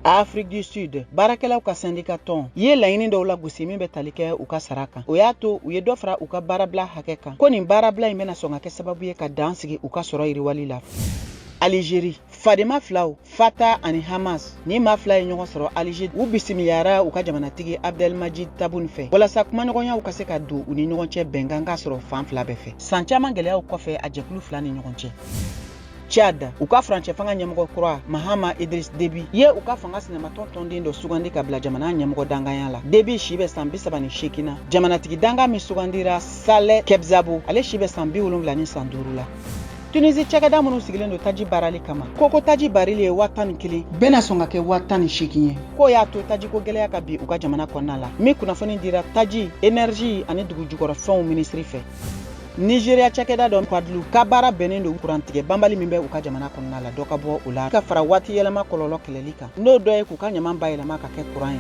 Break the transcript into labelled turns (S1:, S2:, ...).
S1: Afrique du Sud, baarakɛlaw ka sɛndika tɔn ye laɲini dɔw lagosi min bɛ tali kɛ u ka sara kan. O y'a to u ye dɔ fara u ka baarabila hakɛ kan, ko nin baarabila in bɛna sɔn ka kɛ sababu ye ka dan sigi u ka sɔrɔ yiriwali la. Alizeri, fadema filaw Fata ani Hamas ni maa fila ye ɲɔgɔn sɔrɔ Alize. U bisimiyara u ka jamanatigi Abdelmajid Tabun fɛ walasa kumaɲɔgɔnyaw ka se ka don u ni ɲɔgɔn cɛ, bɛnkan ka sɔrɔ fan fila bɛɛ fɛ, san caman gɛlɛyaw kɔfɛ a jɛkulu fila ni ɲɔgɔn cɛ. Tchad, u ka furancɛ fanga ɲɛmɔgɔ kura Mahama Idris Deby ye u ka fanga sinamatɔn tɔnden dɔ sugandi ka bila jamana ɲɛmɔgɔ danganya la. Deby si bɛ san 38 na. Jamanatigi danga min sugandira, Saleh Kebzabo, ale si bɛ san 75 la. Tunisi, cakɛda minnu sigilen don taji baarali kama ko taji barili ye 11,000 bɛna sɔn ka kɛ 18,000 ye, k'o y'a to tajiko gɛlɛya ka bin u ka jamana kɔnɔna la, min kunnafoni dira taji, énergie ani dugu jukɔrɔfɛnw minisiri fɛ. Nizeriya, cakɛda dɔ Kwadlu ka baara bɛnnen don kurantigɛ banbali min bɛ u ka jamana kɔnɔna la, dɔ ka bɔ o la ka fara waati yɛlɛma kɔlɔlɔ kɛlɛli kan, n'o dɔ ye k'u ka ɲaman bayɛlɛma ka kɛ kuran ye.